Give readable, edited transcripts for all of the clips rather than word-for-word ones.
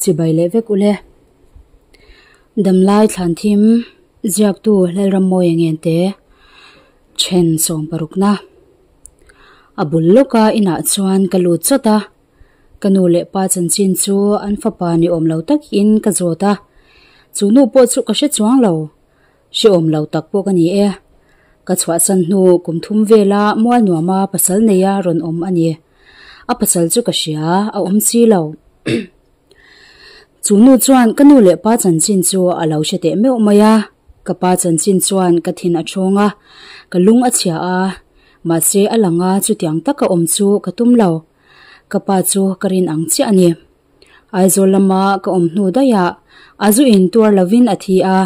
Chibai leh vek ule. Damlai thlan thim ziaktu Lalrammawia Ngente then sawmparukna. A bul lawka inah chuan ka lut chawt a, ka nu leh pa chanchin chu an fapa ni awm lo takin ka zawt a, chu nu pawh chu ka hre chuang lo. Hrehawm lo tak pawh ka ni e. Ka chhuahsan hnu kum thum vela mual nuama pasal neia rawn awm a ni. A pasal chu ka hria, a awm si lo. Chu nu chuan ka nu leh pa chanchin chu a lo hre teh meuh mai a. Ka pa chanchin chuan ka thin a thawng a, ka lung a chhia a, mahse a lang a chutiang taka awm chu ka tum lo. Ka pa chu ka rin ang chiah a ni. Aizawl lama ka awm hnu daihah a zu in tuar lovin a thi a,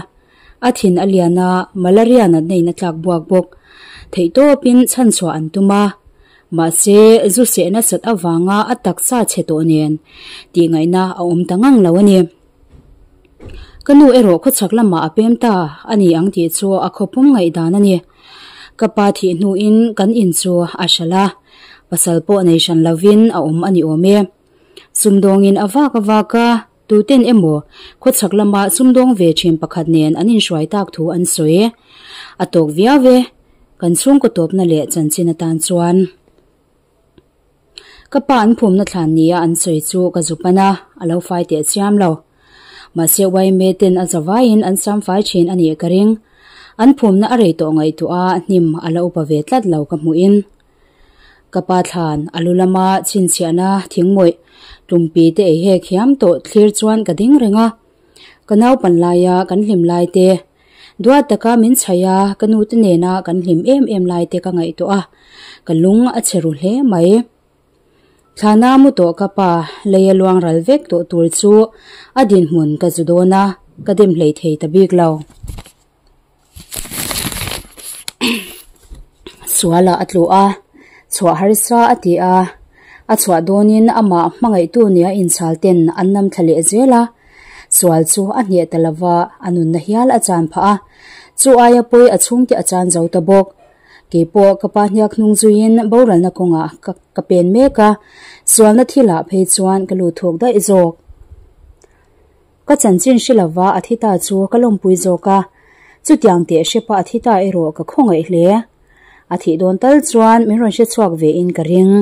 a thin a lian a, malaria natna in a tlak buak bawk. Theihtawpin chhanchhuah an tum a, mahse zu seh nasat avanga a taksa chhe tawh nen tihngaihna a awm ta ngang lo a ni. Ka nu erawh khawchhak lamah a pem ta a ni ang tih chu a khawpum ngaihdan a ni. Ka pa thih hnuin kan in chu a hralh a, pasal pawh nei hran lovin a awm a ni awm e. Sumdawngin a vak a vak a, tuten emaw khawchhak lama sumdawng ve thin pakhat nen an inhruai tak thu an sawi. A tawk viau e, kan chhungkaw tawpna leh chanchin atan chuan. Ka pa an phumna thlan nia an sawi chu ka zu pan a, a lo fai teh chiam lo. Mahse yma ten a zavaiin an sam fai thin a nih ka ring. An phumna a rei tawh ngaihtuah a hnim a la upa ve tlat lo ka hmuhin. Ka pa thlan a lu lama chhinchhiahna thingmawih tumpi te ei hek hiam tawh thlir chuan ka ding reng a. Ka naupan laia kan hlim lai te, duat taka min chhaih a, ka nu te nena kan hlim em em lai te ka ngaihtuah a, ka lung a chhe ru hle mai. Thlana mu tawh ka pa lei a luang ral vek tawh tur chu a dinhmun ka zu dawn a, ka dem hlei thei ta bik lo. Sualah a tlu a, chhuah harsa a ti a, a chhuah dawnin amah hmangaihtu nia inchhal ten an nam thla leh zel a, sual chu a hneh ta lova a nunna hial a chan phah a, chu aia pawi a chhungte a chan zo ta bawk. Keipawh ka pa hniak hnung zuiin boralna kawngah ka ka pen mek a, sualna thilah phei chuan ka lut thuk daih zawk. Ka chanchin hre lova a thi ta chu ka lawmpui zawk a, chutiang teh hrepa a thi ta erawh ka khawngaih hle. A thih dawn tal chuan min rawn hre chhuak ve in ka ring.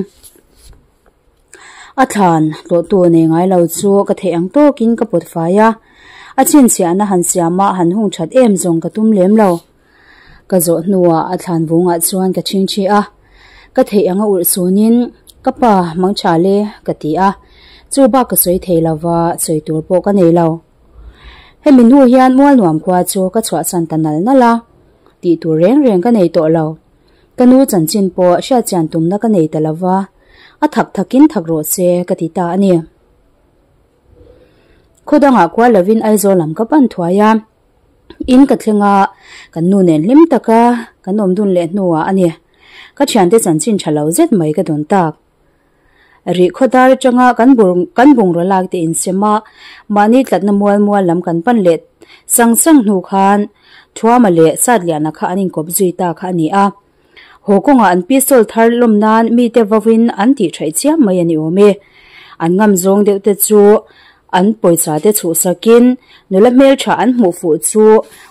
A thlan tlawhtu nei ngai lo chu ka theih ang tawkin ka pawt fai a, a chhinchhiahna han siama han hung that em zawng ka tum lem lo. Ka zawh hnuah a thlan vungah chuan ka chhingchhi a, ka theih anga urh sunin ka pa mangtha le ka ti a, chu bak ka sawi thei lova sawi tur pawh ka nei lo. Hemi hnu hian Mualnuam khua chu ka chhuahsan ta nal nal a, tih tur reng reng ka nei tawh lo. Ka nu chanchin pawh hriatchian tumna ka nei ta lova, a thak thakin thak rawh se ka ti ta a ni. Khaw dangah kual lovin Aizawl lam ka pan thuai a. In ka thleng a, kan nu nen hlim taka kan awm dun leh hnuah a ni. Ka thiante chanchin tha lo zet mai ka dawn tak. Rih khaw dar atanga kan kan bungraw lak te insem a, mahni tlatna mual mual lam kan pan leh sang sang hnu khan Thuama leh Satliana kha an inkawp zui ta kha a ni a. Haw kawngah an pistol thar lawm nan mite vawin an tih theih chiam mai a ni awm e. An ngam zawng deuh te chu an pawisa te chhuhsakin nula hmeltha an hmuh fuh chu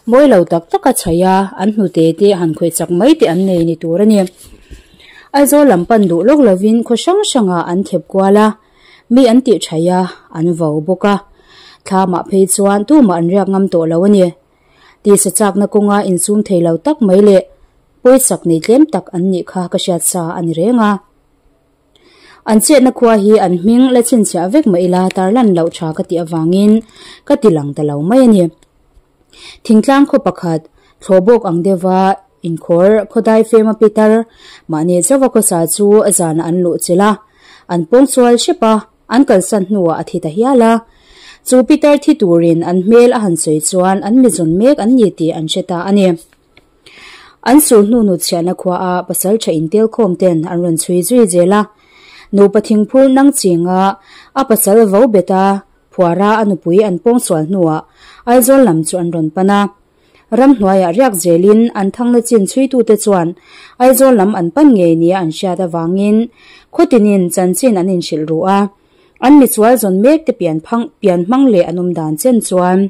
mawi lo tak tak a chhaih a, an hnute te han khawih chak mai te an nei ni tur a ni. Aizawl lam pan duh lawk lovin khaw hrang hrangah an thep kual a, mi an tih theih a, an vo bawk a. Thlamah phei chuan tumah an riak ngam tawh lo a ni. Tisa chakna kawnga insum thei lo tak mai leh pawisak nei tlem tak an nih kha ka hriat sa a ni reng a. An chetna khua hi an hming la chhinchhiah vek mah ila tarlan loh tha ka tih avangin ka ti lang ta lo mai a ni. Thingtlang khaw pakhat thlawhbawk ang deuha inkhawr khawdai fema pitar mahni chauha khawsa chu zanah an luh chilh a, an pawngsual hrep a. An kalsan hnuah a thi ta hial a. Chu Peter thi turin an hmel a han sawi chuan an mizawn mek an ni tih an hre ta a ni. An sul hnu hnutchhiahna khuaah pasal tha intelkhawm ten an rawn chhui zui zel a. Nupa thingphur nang chinga a pasal vo bet a, phuara a nupui an pawngsual hnuah Aizawl lam chu an rawn pan a. Ramhnuaiah riak zelin an thangna chin chhuitute chuan Aizawl lam an pan ngei nia an hriat avangin khawtinin chanchin an inhrilh ru a. An misual zawn mek te pian phang pian hmang leh an awm dan chen chuan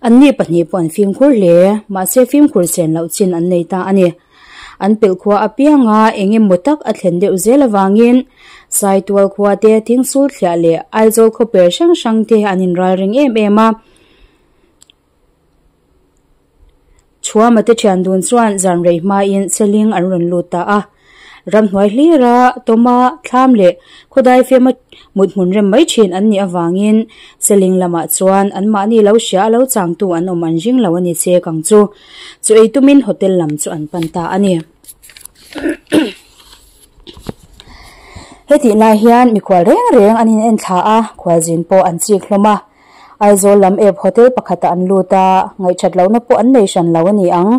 Anni pahnih pawh an fimkhur hle, mahse fimkhur sen loh chin an nei ta a ni. An pelh khua apianga eng emaw tak a thlen deuh zel avangin Saitual khua te, Thingsul thliah leh Aizawl khawper hrang hrang te an inral ring em em a. Chhuama te thian dun chuan zan rei hmain Seling an rawn lut ta a. Ramhnuai hlira Tawma, Thlam leh Khawdai fiama mut hmun rem mai thin an nih avangin Seling lamah chuan anmahni lo hria a lo changtu an awm an ring lo a ni che kang chu. Chu ei tumin hotel lam chu an pan ta a ni. Hetih lai hian mikhual reng reng an in enthla a, khualzin pawh an chik hlawm a. Aizawl lam ep hotel pakhatah an lut a, ngaihthat lohna pawh an nei hran lo a ni ang.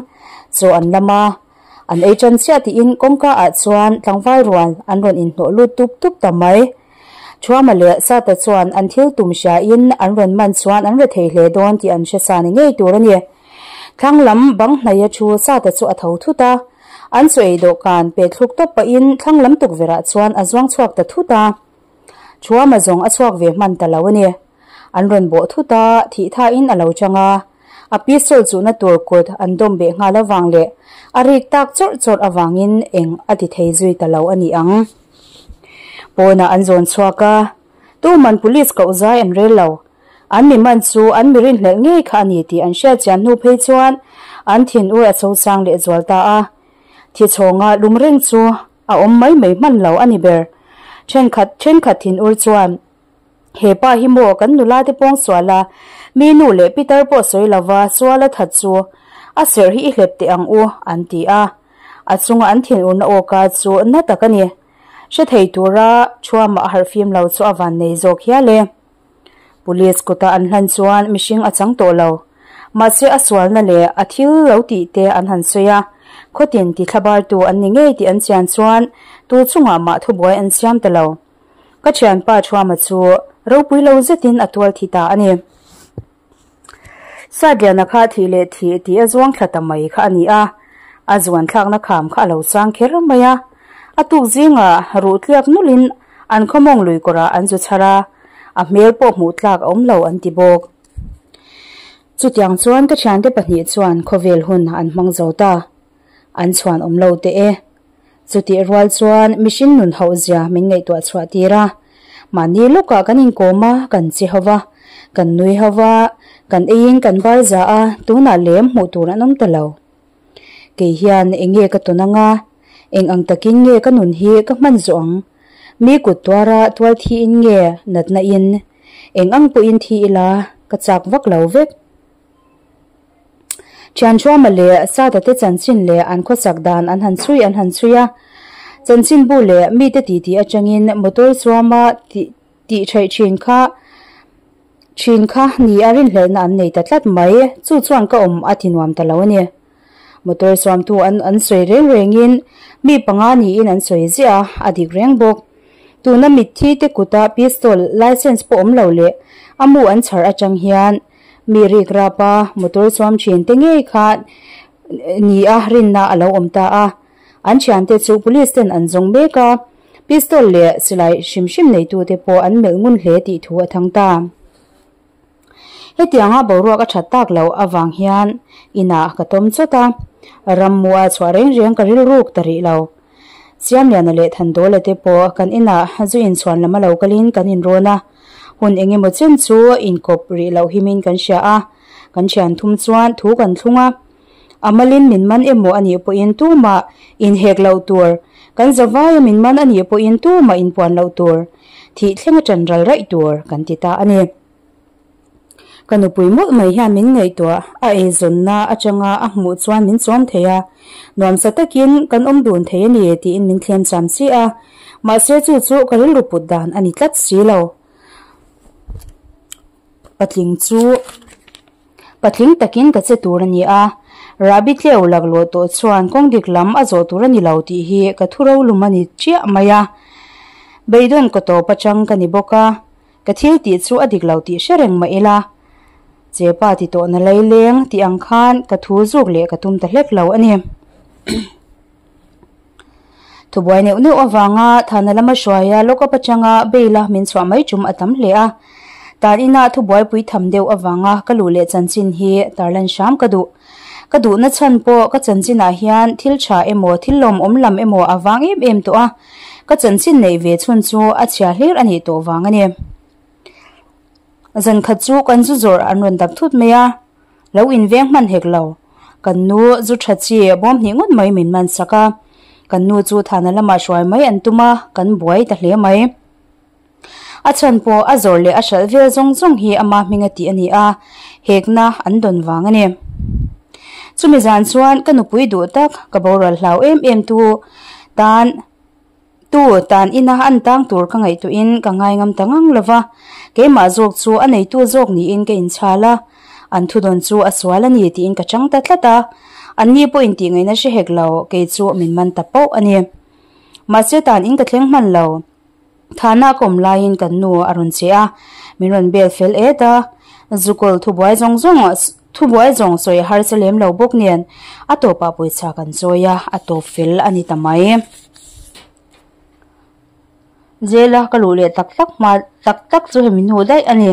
Chaw an lam a, an ei tan chiah tiin kawngka ah chuan tlangval rual an rawn inhnawh lut tup tup ta mai. Thuama leh Sata chuan an thil tum hria in an rawn man chuan an rethei hle dawn tih an hre sa ni ngei tur a ni. Thlang lam bang hnaia thu Sata chu a tho thut a, an chaw ei dawhkan pe thluk tawp pahin thlang lam tukverh ah chuan a zuang chhuak ta thut a. Thuama zawng a chhuak ve hman ta lo a ni. An rawn bawh thut a, thih thain a lo chang a. A pistol chuhna tur kut an dawm beh nghal avang leh a rik tak chawrh chawrh avangin eng a ti thei zui ta lo a ni ang. Pawnah an zawn chhuak a, tuman police koh zai an rel lo. An mi man chu an mi rinhlelh ngei kha a ni tih an hriat chian hnu phei chuan an thinur a chosang lehzual ta a. Thichhawnga lum reng chu a awm mai mai hman lo a ni ber. Thenkhat thenkhat thinur chuan, He pa hi maw kan nula te pawng sual a, mi nu leh pitar pawh sawi lova sual a that chu a serh hi i hlep teh ang u, an ti a. A chunga an thinurna awka chu na tak a ni. Hre thei tura thuamah a harhfim lo chu a van nei zawk hial e. Police kuta an hlan chuan mihring a chang tawh lo. Mahse a sualna leh a thil lo tih te an han sawi a, khawtin ti thlabartu an ni ngei tih an chian chuan tu chungah mah thubuai an siam ta lo. Ka thianpa Thuama chu ropui lo zetin a tual thi ta a ni. Satliana kha thih leh thih tih a zuang thla ta mai kha a ni a, a zuan thlakna kham kha a lo sang kher mai a. A tuk zingah ruh tliak nulhin an khawmawng lui kawrah an zu chhar a, a hmel pawh hmuh tlak a awm lo an ti bawk. Chutiang chuan ka thiante pahnih chuan khawvel hun an hmang zo ta. An chhuan awm lo teh e. Chutih rual chuan mihring nun hauh zia min ngaihtuah chhuah tir a. Mahni lawkah kan inkawm a, kan che ho va, kan nui ho va, kan eiin kan bar za a, tunah lem hmuh tur an awm ta lo. Kei hian eng nge ka tawn anga, eng ang takin nge ka nun hi ka hman zawh ang? Mi kut tuara tual thiin nge natna in eng ang pawhin thi ila ka chak vak lo vek. Thianṭhuama leh Sata te chanchin leh an khawsak dan an han chhui an han chhui a, chanchinbu leh mite titi atangin motor chuama tih tih theih thin kha thin kha ni a rinhlelhna an nei ta tlat mai, chu chuan ka awm a ti nuam ta lo a ni. Motor chuamtu an an sawi reng rengin mi panga niin an sawi ziah a, a dik reng bawk. Tuna mitthi te kuta pistol licence pawh awm lo leh a mu an chhar atang hian Mi rik rap a, motor chuam thin te ngei kha ni a rinna a lo awm ta a. An thiante chu police ten an zawng mek a, pistol leh silai hrim hrim neitute pawh an melh ngun hle tih thu a thang ta. Hetianga boruak a that tak loh avang hian inah ka tawm chawt a, rammua chhuah reng reng ka rilruk ta rih lo. Siamliana leh Thandawla te pawh kan inah zu inchhuan lam a lo kalin kan inrawn a, hun eng emaw chen chu inkawp rih loh himin kan hria a, kan thian thum chuan thu kan thlung a, a malin min man emaw a nih pawhin tumah inhek loh tur, kan zavaia min man a nih pawhin tumah inpuan loh tur, thih thleng a ṭan ral raih tur kan ti ta a ni. Ka nupui mawlh mai hian min ngaihtuah, a eizawnna atanga a hmuh chuan min chawm thei a, nuamsa takin kan awm dun thei a ni tiin min thlem cham chiah a, mahse chu chu ka rilru put dan a ni tlat si lo. Patling chu patling takin ka che tur a ni a, Rahbi tleu laklawh tawh chuan kawng dik lam a zawh tur a ni lo tih hi ka thu rolum a ni chiah mai a, beidawn ka tawp atang ka ni bawk a. Ka thil tih chu a dik lo tih hre reng mah ila, Chepa ti tawhna laileng tih ang khan ka thu zuk leh ka tum ta hlek lo a ni. Thubuai neuh neuh avanga Thana lama hruaia lockup atanga bail a min chhuah mai tum a tam hle a. Tan ina thubuai pui tham deuh avanga ka luh leh chanchin hi tarlan hram ka duh. Ka duhna chhan pawh ka chanchinah hian thil tha emaw thil lawmawm lam emaw a vang em em tawh a, ka chanchin neih ve chhun chu a chhia hlir a nih tawh vang a ni. Zan khat chu kan zu zawrh an rawn dap thut mai a, lo inveng hman hek lo. Kan nu zu tha chi bawm hnih ngawt mai min man sak a, kan nu chu thana lamah hruai mai an tum a, kan buai ta hle mai. A chhan pawh a zawrh leh a hralh vel zawng zawng hi ama hming a tih a ni a, hekna an dawn vang a ni. Chumi zan chuan ka nupui duh tak ka boral hlau em em tu tan tu tan ina an tang tur ka ngaihtuahin ka ngaingam ta ngang lo va, keimah zawk chu a neitu zawk niin ka inchhal a, an thudawn chu a sual a ni tiin ka chang ta tlat a, anni pawhin tih ngaihna hre hek lo kei chu min man ta poh a ni. Mahse tan in ka thleng hman lo. Thana ka awm laiin kan nu a rawn che a, min rawn bel fel et a, Zukawl thubuai zawng zawng thubuai zawng sawi a harsa lem lo bawk nen a tawpah pawisa kan chawi a, a tawp fel a ni ta mai. Jail-a ka luh leh tak tak hma tak tak chu hemi hnu daih a ni.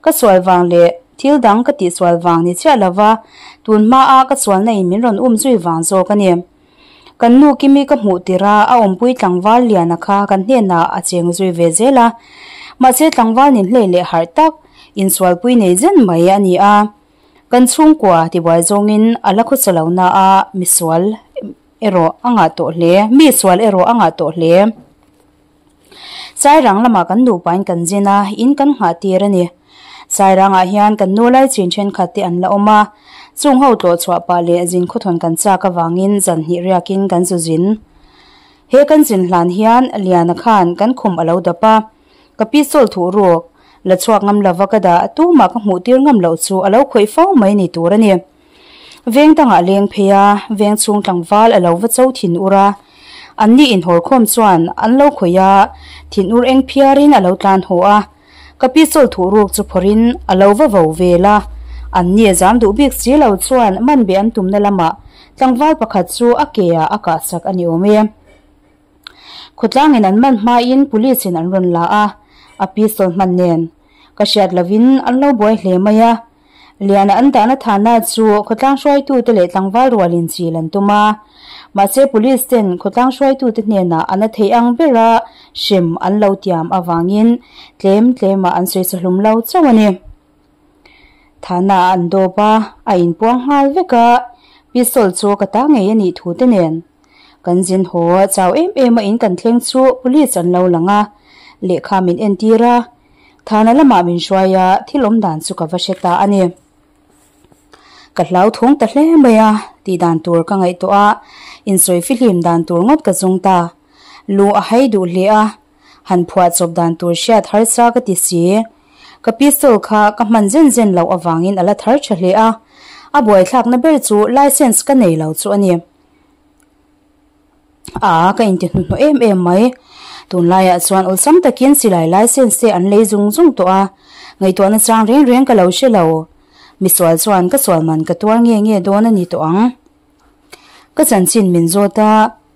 Ka sual vang leh thil dang ka tihsual vang ni chiah lova tun hmaa ka sualna in min rawn um zui vang zawk a ni. Kan nu Kimi ka hmuh tirh a, a awmpui tlangval Liana kha kan hnenah a cheng zui ve zel a. Mahse tlangval nin hlei leh harh tak, insualpui nei zen mai a ni a. Kan chhungkua tibuai zawngin a la khawsa lo na a, misual erawh a ngah tawh hle, mi sual erawh a ngah tawh hle. Sairang lamah kan nupain kan zin a, in kan nghah tir a ni. Sairangah hian kan nu laichin thenkhat te an la awm a, chung ho tlawh chhuah pah leh zin khawthawn kan chak avangin zan hnih riakin kan zu zin. He kan zin hlan hian Liana khan kan khum a lo dap a, ka pistol thuh ruk, la chhuak ngam lova ka dah tumah ka hmuh tir ngam loh chu a lo khawih fo mai ni tur a ni. Veng dangah leng phei a, veng chhung tlangval a lo va cho thin ur a. Anni inhawrkhawm chuan an lo khawih a, thin ur eng phiarin a lo tlan haw a. Ka pistol thuh ruk chu phawrhin a lo va vo vel a. Anni a zam duh bik si lo chuan man beh an tumna lamah tlangval pakhat chu a ke ah a kah sak a ni awm e. Khawtlangin an man hmain police in an rawn la a, a pistol hman nen ka hriat lovin an lo buai hle mai a. Liana an dahna thana chu khawtlang hruaitute leh tlangval rualin chil an tum a. Mahse police ten khawtlang hruaitute hnenah an a theih ang bera hrem an lo tiam avangin tlem tlemah an sawi hlum lo chauh a ni. Thana an dawp a, a inpuang nghal vek a, pistol chu ka ta ngei a nih thu te nen. Kan zin haw chau em em a in kan thleng chu police an lo lang a, lehkha min entir a. Thana lamah min hruai a, thil awm dan chu ka va hre ta a ni. Ka hlau thung ta hle mai a, tih dan tur ka ngaihtuah a, insawi fihlim dan tur ngawt ka zawng ta. Lu a hai duh hle a, han phuah chawp dan tur hriat harsa ka ti si. Ka pistol kha ka hman zen zen loh avangin a la thar tha hle a, a buaithlakna ber chu licence ka nei lo chu a ni. A ka inti hnuhnawh em em mai. Tunlaiah chuan awlsam takin silai license te an lei zung zung tawh a, ngaihtuahna chang reng reng ka lo hre lo. Misual chuan ka sual man ka tuar nge nge dawn a ni tawh ang. Ka chanchin min zawt a,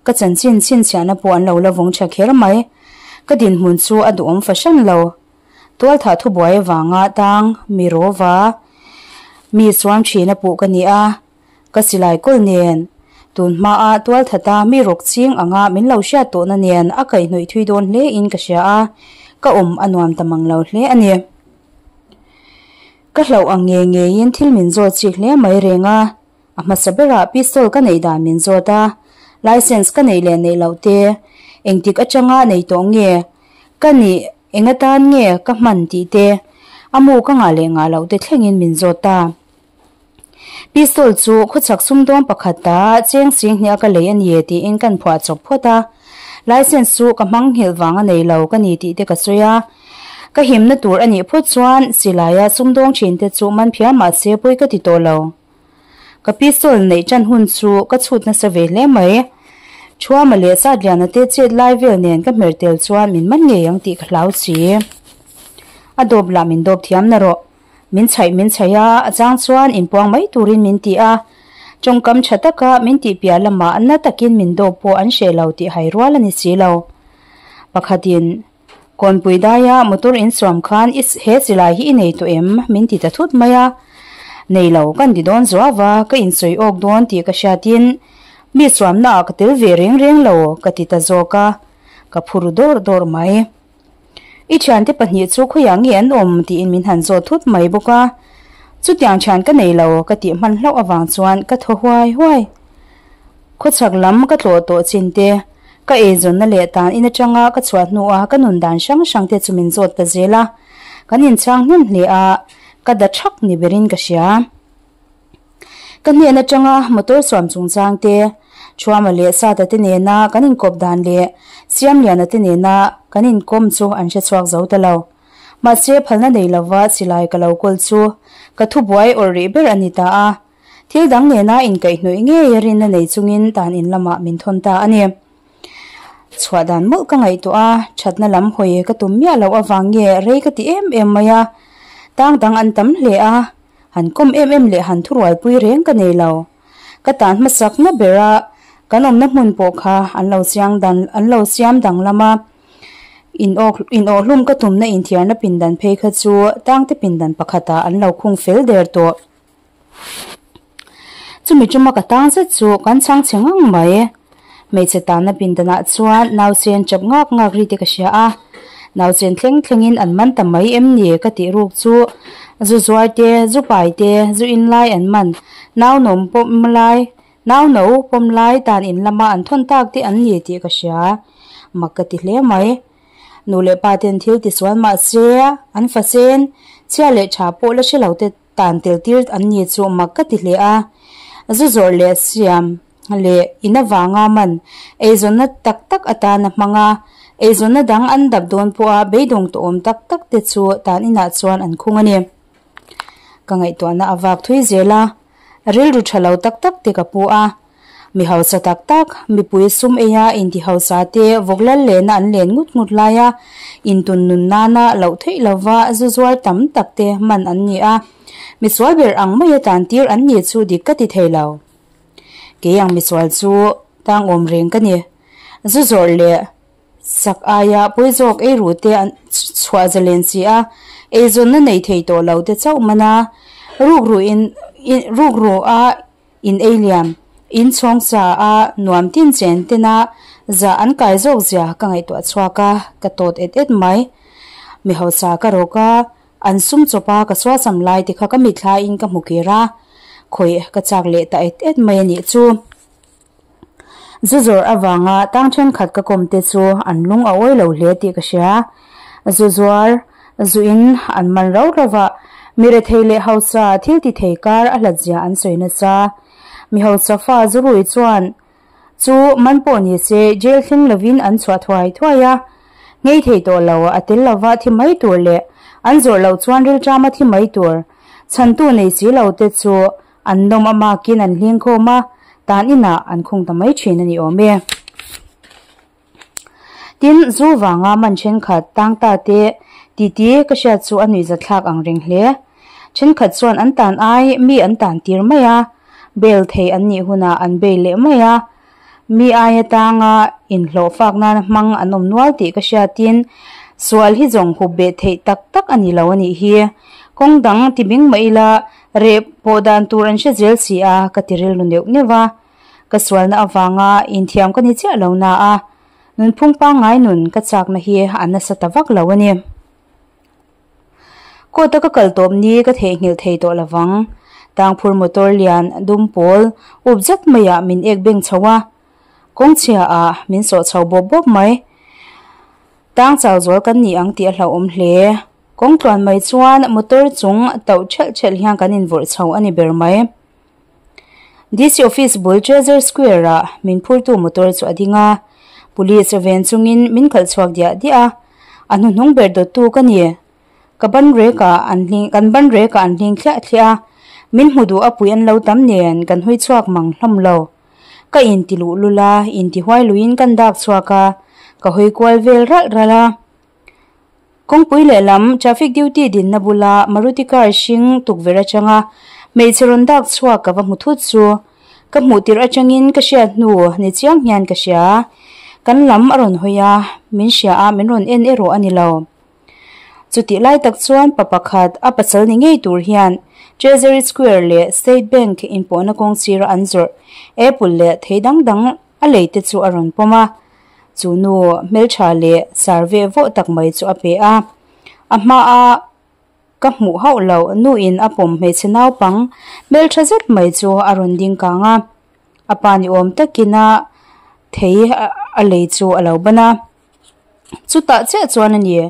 ka chanchin chhinchhiahna pawh an lo la vawng tha kher mai. Ka dinhmun chu a duhawm fahran lo. Tualthah thubuai avanga tang mi rawva mi suam thin a puh ka ni a. Ka silai kawl nen, tun hmaa tualthata mi rawk ching anga min lo hriat tawhna nen a kaihhnawih thui dawn hle in ka hria a, ka awm a nuam ta mang lo hle a ni. Ka hlauh ang ngei ngeiin thil min zawt chik hle mai reng a, a hmasa berah pistol ka neih dan min zawt a, licence ka neih leh neih loh te, engtik atanga nei tawh nge ka nih, eng atan nge ka hman tih te, a mu ka ngah leh ngah loh te thlengin min zawt ta. Pistol chu khawchhak sumdawng pakhata cheng sing hniah ka lei a ni e tiin kan phuah chawp phawt a. Licence chu ka hmang nghilh vang a nei lo ka ni tih te ka sawi a. Ka himna tur a nih phawt chuan silaia sumdawng thin te chu man phiar mah se pawi ka ti tawh lo. Ka pistol neih tan hun chu ka chhut nasa ve hle mai. Thuama leh Satliana te chet lai vel nen ka hmer tel chuan min man ngei ang tih ka hlau si. A dawp lah min dawp thiam na rawh. Min chhaih min chhaih a, a chang chuan inpuang mai turin min ti a. Tawngkam tha taka min tih piah lamah na takin min dawp pawh an hreh lo tih hai rual a ni si lo. Pakhatin, Kawnpui daia motor insuam khan i he silai hi i nei tawh em? min ti ta thut mai a. Nei lo kan ti dawn zuau a, ka insawi awk dawn tih ka hriatin mi suamnaah ka tel ve reng reng lo ka ti ta zawk a, ka phur dawrh dawrh mai. I thiante pahnih chu khawiah nge an awm tiin min han zawt thut mai bawk a, chutiang thian ka nei lo ka tih hman hlauh avang chuan ka thaw huai huai. Khawchhak lam ka tlawh tawh chin te, ka eizawnna leh tan in atanga ka chhuah hnua ka nun dan hrang hrang te chu min zawt ta zel a, kan inchhang hnem hle a, ka da thak ni berin ka hria. Ka hnen atanga motor suam chungchang te, Thuama leh Sata te nena kan inkawp dan leh Siamliana te nena kan inkawm chu an hrechhuak zo ta lo. Mahse phalna nei lova silai ka lo kawl chu ka thubuai awrh rih ber a ni ta a. Thil dang nena inkaihhnawih ngei a rinna nei chungin tan in lamah min thawn ta a ni. Chhuah dan mawlh ka ngaihtuah a, thatna lam hawi ka tum miah loh avang nge rei ka ti em em mai a. Tang dang an tam hle a, han kawm em em leh han thurualpui reng ka nei lo. Ka tan hmasak na ber a, kan awmna hmun pawh kha an lo chiang dan an lo siam danglam a. In awk in awhhlum ka tumna inthiarna pindan phei kha chu tangte pindan pakhatah an lo khung fel der tawh. Chumi tuma ka tang zet chu kan chhang chhe ngang mai. Hmeichhe tanna pindanah chuan nausen chap ngak ngak ri te ka hria a, nausen thleng thlengin an man ta mai em ni ka tih ruk chu zu zuar te, zu pai te, zu in lai an man, nau nawm pawm lai, nau no pawm lai tan in lama an thawn tak te an ni tih ka hria. Mak ka ti hle mai. Nu leh pa ten thil tisual mahse an fasen, chhia leh tha pawh la hre lo te tan tel tir an ni chu mak ka ti hle a, zu zawrh leh siam leh in avanga man eizawnna tak tak atana hmang a, eizawnna dang an dap dawn pawha beidawng tawhawm tak tak te chu tan inah chuan an khung a ni. Ka ngaihtuahna a vak thui zel a, rilru tha lo tak tak te ka pu a. Mi hausa tak tak, mipui sum eia inti hausa te vawk lal lehna an len ngut ngut laia intun nun nana loh theih lova zu zuar tam tak te man an ni a, misual ber ang maia tan tir an ni chu dik ka ti thei lo. Kei ang misual chu tang awm reng ka ni. Zu zawrh leh sak aia pawi zawk ei ru te an chhuah zalen si a, eizawnna nei thei tawh lo te chauh mana rukru in rukru a In ei liam, in chhawng sa a nuam tin chen tena zah an kai zawk zia ka ngaihtuah chhuak a, ka tawt et et mai. Mi hausa ka rawk a, an sum chawp a ka sualsam lai te kha ka mitthla in ka hmu kir a, khawih ka chak leh ta et et mai a nih chu. Zu zawrh avanga tang thenkhat ka kawm te chu an lung a awi lo hle tih ka hria. Zu zuar, zu in an man rau rau a, mi rethei leh hausa thil ti thei kar a hlat zia an sawi nasa. Mi hausa fa zu rui chuan chu man pawh ni se jail thleng lovin an chhuah thuai thuai a, nghei thei tawh lo a tel lova thi mai tur leh an zawrh loh chuan rilṭama thi mai tur chhantu nei si lo te chu An nawm a makin an hling khawm a, tan inah an khung ta mai thin a ni awm e. Tin, zu vanga man thenkhat tang ta te titi ka hriat chu a nuihzathlak ang reng hle. Thenkhat chuan an tan ai mi an tan tir mai a, bail thei an nih hunah an bail leh mai a. Mi aia tanga inhlawh fak nana hmang an awm nual tih ka hriatin sual hi zawng hup beh theih tak tak a ni lo a nih hi. Kawng dang ti bing mah ila reh pawh dan tur an hre zel si a ka ti rilru neuh neuh a. Ka sualna avanga inthiam ka ni chiah lo na a, nunphung pangngai nun ka chakna hi a nasa ta vak lo a ni. Court a ka kal tawp ni ka theihnghilh thei tawh lovang. Tangphur motor lian dum pawl up zet maiah min ek beng chho a, kawngchhia ah min sawh chho bawp bawp mai. Tang chau zual kan ni ang tih a hlauhawm hle. Kawng tluan mai chuan motor chung tauh thelh thelh hian kan invawrh chho a ni ber mai. DC office bul Treasure Square ah min phurtu motor chu a ding a, police ven chungin min khalh chhuak diah diah a, a hnuhnung ber dawttu ka ni. Ka ban rek ah an hling kan ban rek ah an hling thliah thliah a, min hmu duh a pui an lo tam nen kan hawi chhuak mang hlawm lo. Ka inti luh lul a, inti huai luiin kan dak chhuak a, ka hawi kual vel ralh ralh a. Kawngpui lehlam traffic duty dinna bula Maruti car hring tukverh atanga hmeichhe rawn dak chhuak ka va hmu thut chu. Ka hmuh tirh atangin ka hriat hnu ni chiang hian ka hria. Kan lam a rawn hawi a, min hria a min rawn en erawh a ni lo. Chutih lai tak chuan pa pakhat a pasal ni ngei tur hian Treasury Square leh State Bank inpawhna kawng sira an zawrh apple leh thei dang dang a lei te chu a rawn pawm a. Chu nu hmeltha leh sar veh vawh tak mai chu a pe a. A hmaa ka hmuh hauh loh nu in a pawm hmeichhe naupang hmeltha zet mai chu a rawn ding kang a. A pa ni awm takin a thei a lei chu a lo ban a. Chutah chiah chuan a ni.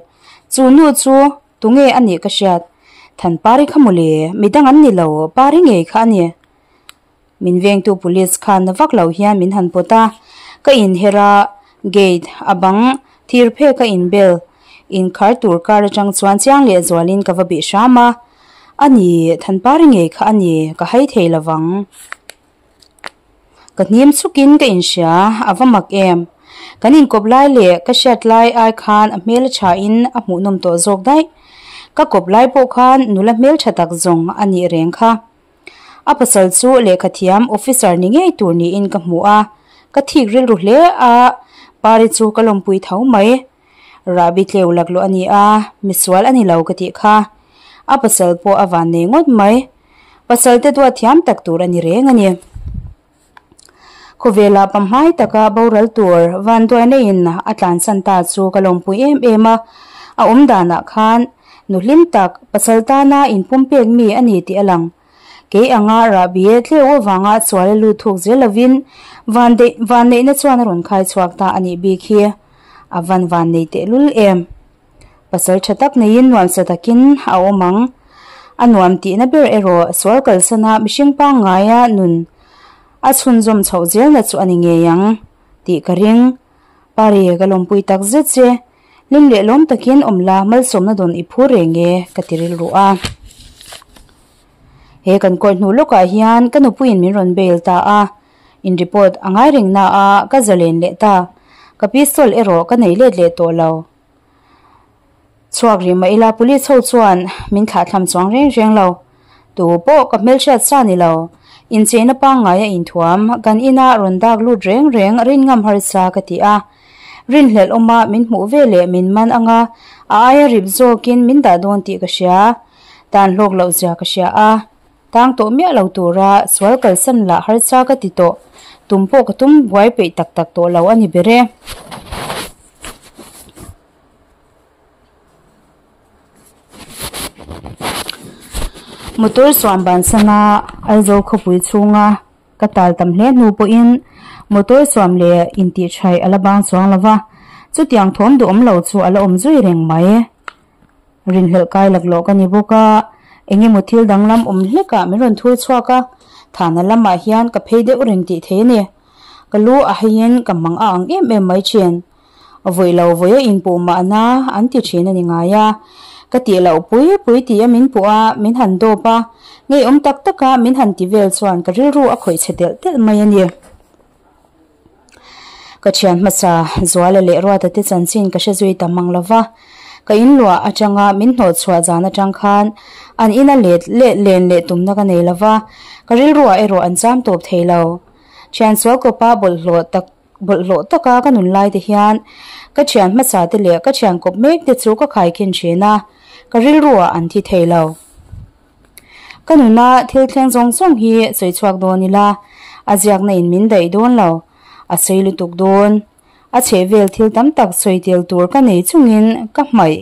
Chu nu chu tunge a nih ka hriat. Thanpari kha mawle, midang an ni lo, Pari ngei kha a ni. Min vengtu police khan na vak lo hian min han pawt a, ka inher a, gate a bang thir phek a inbel inkhar tur kar atang chuan chiang leh zualin ka va bih hram a, a ni Thanpari ngei kha a ni, ka hai thei lovang. Ka hnim chhukin ka inhria, a va mak em. Kan inkawp lai leh ka hriat lai ai khan a hmel a thain a hmuhnawm tawh zawk daih. Ka kawp lai pawh khan nula hmeltha tak zawng a nih reng kha. A pasal chu lehkha thiam officer ni ngei tur niin ka hmu a, ka thik rilru hle a, Pari chu ka lawmpui tho mai. Rahbi tleu laklawh a ni a, misual a ni lo ka tih kha. A pasal pawh a van nei ngawt mai. Pasal te duat thiam tak tur a ni reng a ni. Khawvela pamhmai taka boral tur vanduaina in a tlansan ta chu ka lawmpui em em a, a awm danah khan nu hlim tak pasal tana inpumpek mi a ni tih a lang. Kei anga rahbi tleu avanga sual a lut thuk zel lovin vanneihna chuan a rawn khai chhuak ta a nih bik hi a van vannei tehlul em. Pasal tha tak neiin nuamsa takin a awm ang. A nuam tihna ber erawh sual kalsana mihring pangngaia nun a chhunzawm chhoh zelna chu a ni ngei ang tih ka ring. Pari ka lawmpui tak zet che. Hlim leh lawm takin awm la malsawmna dawn i phur reng e ka ti rilru a. He kan court hnu lawkah hian ka nupuiin min rawn bail ta a. In report a ngai reng na a ka zalen leh ta. Ka pistol erawh ka nei let leh tawh lo. Chhuak rih mah ila police ho chuan min thlah thlam chuang reng reng lo. Tu pawh ka hmelhriat sa ni lo. Incheina pangngai a inthuam kan ina rawn dak lut reng reng rin ngam harsa ka ti a. Rinhlelh awma min hmuh ve leh min man anga a aia rip zawkin min dah dawn tih ka hria. Tan hlawk loh zia ka hria a. Tang tawh miah lo tura sual kalsan lah harsa ka ti tawh. Tum pawh ka tum buai peih tak tak tawh lo a ni ber e. Motor suam bansana Aizawl khawpui chhunga ka tal tam hle hnu pawhin motor suam leh intihṭhaih a la bang chuang lo va, chutiang thawm duhawm lo chu a la awm zui reng mai. Rinhlelh kai laklawh ka ni bawk a, eng emaw thil danglam awm hlekah min rawn thur chhuak a, thahna lamah hian ka phei deuh reng tih thei a ni. Ka lu a heiin ka mang a ang em em mai thin. Vawi lo vawi a inpuh mahna an ti thin a ni ngai a, ka tih loh pui pui tih a min puh a, min han dawp a, ngeiawm tak taka min han ti vel chuan ka rilru a khawih chhe telh telh mai a ni. Ka thian hmasa Zuala leh Ruata te chanchin ka hre zui ta mang lo va, ka inluah atanga min hnawh chhuah zan atang khan an ina let leh len leh tumna ka nei lo va, ka rilruah erawh an cham tawp thei lo. Thian sual kawpa bawlhhlawh tak bawlhhlawh taka ka nun lai te hian ka thian hmasa te leh ka thian kawp mek te chu ka khaikhin thin a, ka rilruah an thi thei lo. Ka nuna thil thleng zawng zawng hi sawi chhuak dawn ila, a ziakna in min daih dawn lo, a sawi lutuk dawn. A chhehvel thil tam tak sawi tel tur ka nei chungin ka hmaih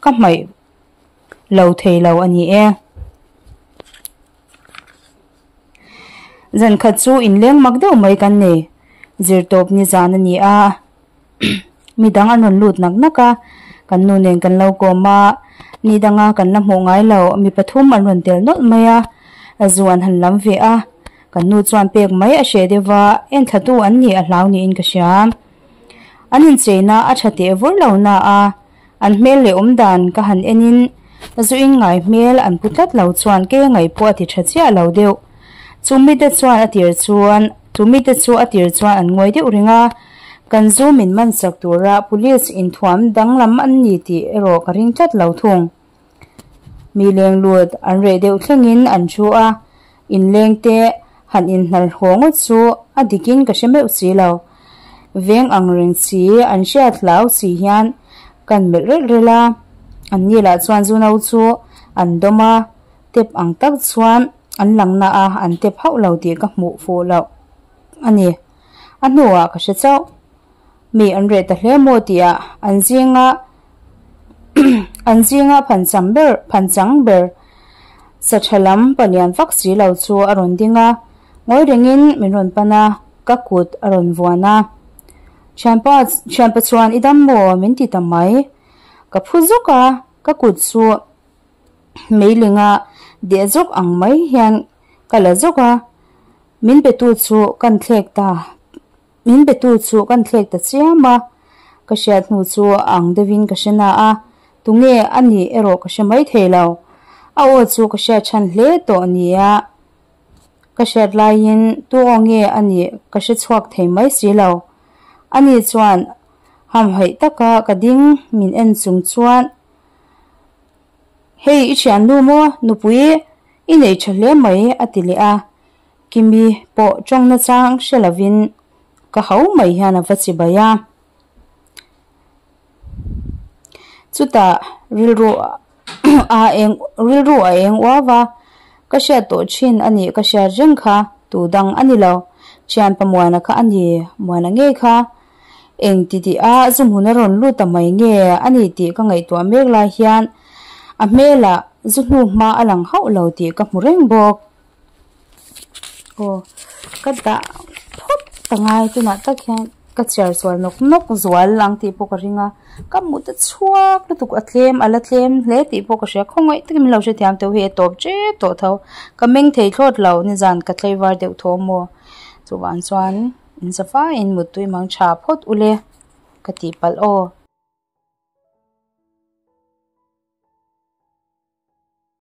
ka hmaih lo thei lo a ni e. Zan khat chu inleng mak deuh mai kan nei, zirtawp ni zan a ni a. Midang an rawn lut nak nak a, kan nu nen kan lo kawm a, ni danga kan la hmuh ngai lo mi pathum an rawn tel nawlh mai a, zu an han lam ve a, kan nu chuan pek mai a hreh deuh va, enthlatu an nih a hlau niin ka hria. An incheina a tha teh vur lo na a, an hmel leh awm dan ka han enin zu in ngai hmel an pu tlat lo chuan kei a ngaih pawh a ti tha chiah lo deuh. Chu mite chuan a tir chuan chu mite chu a tir chuan an ngawi deuh reng a, kan zu min man sak tura police inthuam danglam an ni tih erawh ka ring tlat lo thung. Mi leng lut an reh deuh thlengin an thu a, inleng te. Han inhnar haw ngawt chu a dikin ka hre meuh si lo. Veng ang reng si, an hriat hlau si hian kan melh relh relh a. An ni lah chuan zu no chu an dawm a, tep ang tak chuan an lang na a, an tep hauh lo tih ka hmuh fuh loh a ni. A hnuah ka hre chauh. Mi an reh ta hle maw tihah an zinga an zinga phanchang ber phanchang ber sa tha lam palian vak si lo chu a rawn ding a, ngawi rengin min rawn pan a, ka kut a rawn vuan a. Thianpa thianpa chuan i dam maw min ti ta mai. Ka phu zuk a, ka kut chu meilinga deh zawk ang mai hian ka la zawk a, min petu chu kan thlek ta. Min betu chu kan thlek ta chiam a, ka hriat hnu chu a ang deuhin ka hre na a, tunge a nih erawh ka hre mai thei lo. A aw chu ka hriat chhan hle tawh nia, ka hriat laiin tu aw nge a nih ka hre chhuak thei mai si lo. Ani chuan hamhaih taka ka ding min en chung chuan, Hei i thiannu maw nupui i nei tha hle mai a ti leh a. Kimi pawh tawng nachang hre lovin ka ho mai hian a va chi bai a. Chutah rilru a eng rilru a eng uau va, ka hriat tawh thin a nih ka hriat reng kha tu dang a ni lo. Thianpa Muana kha a ni, Muana ngei kha. Eng ti tih a zu hmun a rawn lut ta mai nge a ni tih ka ngaihtuah mek lai hian a hmelah zu hnu hma a lang hauh lo tih ka hmu reng bawk. Aw ka dah phawt ta ngai tunah tak hian ka chhiar sual nawk nawk zual ang tih pawh ka ring a ka mut a chhuak lutuk a tlem a la tlem hle tih pawh ka hria khawngaih takin min lo hrethiam teuh hi a tawp tep tawh tho ka meng thei thlawt lo nizan ka tlaivar deuh thaw maw chuvang chuan in za faiin muttui mang tha phawt ule ka tih palh aw.